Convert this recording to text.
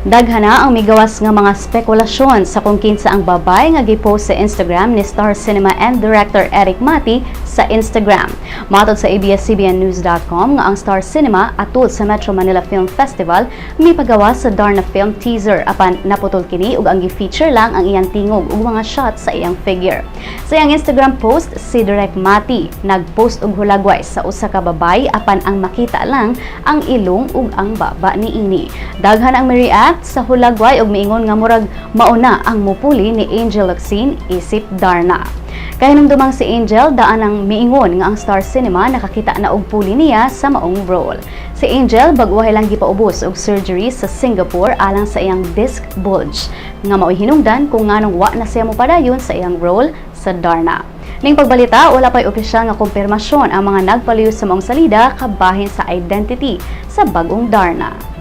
Daghan na ang migawas nga mga spekulasyon sa kung kinsa ang babae nga gipost sa Instagram ni Star Cinema and director Erik Matti sa Instagram. Matod sa ABS-CBN News.com nga ang Star Cinema atul sa Metro Manila Film Festival mipagawa sa Darna film teaser, apan naputol kini ug ang gi-feature lang ang iyang tingog ug mga shots sa iyang figure. Sa iyang Instagram post, si Direk Matti nagpost og hulagway sa usa ka babae, apan ang makita lang ang ilong ug ang baba niini. Daghan ang mi-react sa hulagway ug miingon nga murag mauna ang mupuli ni Angel Locsin isip Darna. Kahinumdumang si Angel daan ang miingon nga ang Star Cinema nakakita na og puli niya sa maong role. Si Angel bag-ohay lang gipaubos og surgery sa Singapore alang sa iyang disc bulge nga mao'y hinungdan kung nganong wa na siya mopadayon sa iyang role sa Darna. Ning pagbalita, wala pa'y opisyal nga kumpirmasyon ang mga nagpaliw sa maong salida kabahin sa identity sa bagong Darna.